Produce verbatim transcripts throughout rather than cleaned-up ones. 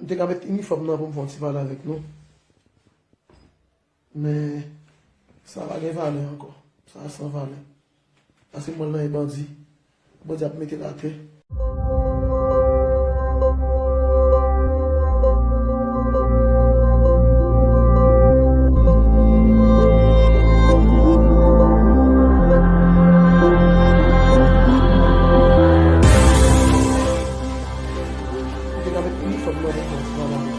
M te ka met inifòm nan pou m fè yon ti pale avèk nou. Men, sa pa gen valè ankò. Sa san valè. Paske m wè l nan men bandi. Bandi ap mete l atè. Ou te ka met inifòm nan pou fè yon ti travay.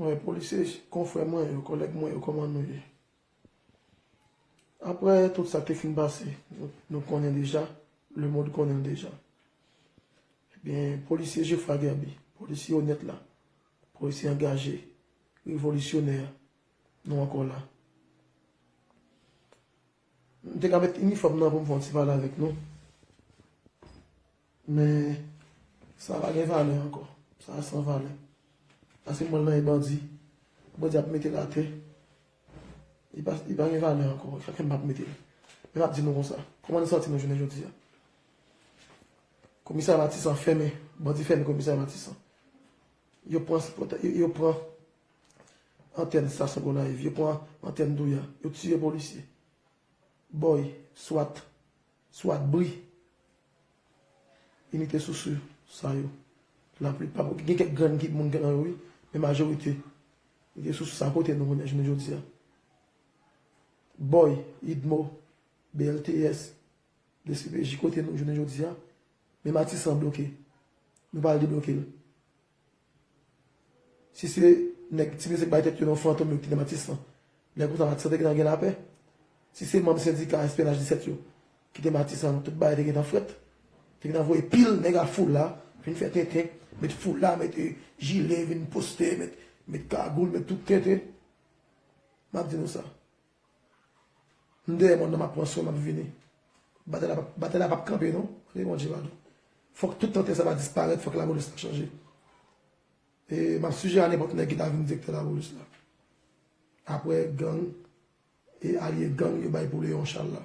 Wi, polisye, konfrè mwen yo, kòlèg mwen yo, kòman nou ye? Apre tout sa ki te fin pase, nou, nou konnen deja, lemonn konnen l deja. Ebyen, polisye Geoffroy Guerby, polisye onèt la, polisye angaje, revolisyonè, nou ankò la. M te ka met inifòm nan pou m fè yon ti pale avèk nou. Men, sa pa gen valè ankò. Sa san valè. Paske m wè l nan men bandi. Bandi ap mete l atè. Li pa, li pa gen valè ankò. Sa fè m p ap mete l. Men m ap di nou konsa. Kòman nou santi nou jounen jodi a? Komisarya Matisan fèmen. Bandi fèmen komisarya Matisan. Yo pran, yo, yo pran antèn estasyon Gonayiv. Yo pran antèn Douya. Yo tiye polisye. Bòy, swat, swat bri. Inite sousou sa yo. Laplipa, gen kèk grenn ki moun gen nan yo, wi, men majorite. Inite sousou sa kote nou kounye a jounen jodi a. Bòy, Idmo, B L T S, D C P J kote nou jounen jodi a. Men Matisan bloke. Nou pral debloke l. Si se nèg ti mesye k bay tèt yo non fantom yo ki te nan Matisan, lè konsa Matisan te gentan gen lapè. Si se manm sendika S P N H disèt yo ki te Matisan, tout bagay te gentan frèt. Te gentan voye pil nèg a foula vin fè tenten, met foula, met, eh, jile, vin poste, met, met kagoul, met tout tenten. M ap di nou sa. M dèyè mòn nan, m ap pran swen, m ap vini. Batay la, batay la p ap kanpe, non. Mande Bondye padon. Fòk tout tenten sa va disparèt, fòk lapolis la chanje. E m ap sijere a nenpòt nèg ki ta vin direktè lapolis la. Apre gang e alye gang yo bay pou Leon Charles la.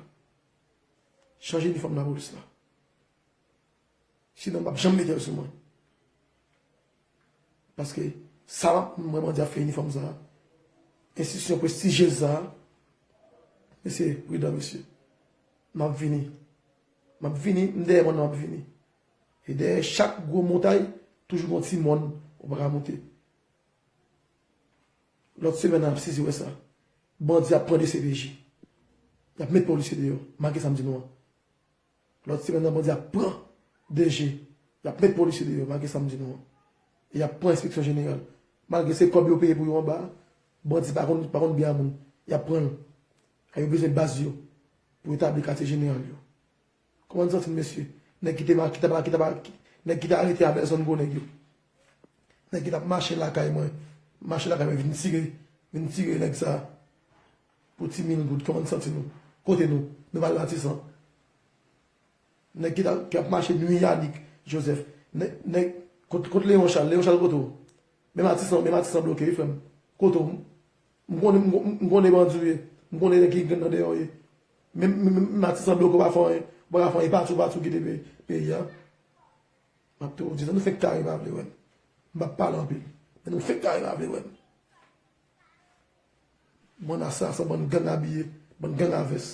Chanje inifòm lapolis la. Sinon, m p ap janm mete l sou mwen. Paske sa m ap, mwen, mwen di ap fè inifòm sa a. Enstitisyon prestijyez sa a. Mesye, pridan, mesye. M ap vini. M ap vini, m dèyè mòn nan, m ap vini. E dèyè chak gwo montay, toujou gon ti mòn ou pa ka monte. Lòt semèn nan, n ap sezi wè sa. Bandi ap pran D C P J. Y ap met polisye deyò, malgre sa m di nou an. Lòt semèn nan, bandi ap pran D G. Y ap met polisye deyò, malgre sa m di nou an. E y ap pran enspeksyon jeneral. Malgre se kòb yo peye pou yo anba a, bandi pa konn, pa konn byen a moun. Y ap pran l. Kay yo bezwen baz yo pou etabli katye jeneral yo. Kòman n santi n, mesye? Nèg ki te ma-, ki ta pa, ki ta pa, ki, nèg ki te arete a Belzonn gwo nèg yo. Nèg ki t ap mache lakay mwen, mache lakay mwen vin tire, vin tire nèg sa a pou ti mil goud. Kòman n santi nou? Kote nou? Nou pa al Matisan. Nèg ki ta, ki ap mache nwi Yanick Joseph. Nèg, nèg, kot, kot Leon Charles? Leon Charles kote w? Men Matisan, men Matisan bloke, wi, frè m. Kote w? M konnen, m, m, m konnen bandi w ye. M konnen nèg ki gen nan dèyè w ye. Men, men, men Matisan bloke, w pa fè anyen. W pa ka fè anyen, pati w, pati w kite pe-, peyi a. M ap toujou di sa, nou fenk kare pa vle wè m. M p ap pale anpil. Men nou fenk kare pa vle wè m. Bann asasen, bann gang abiye, bann gang a vès.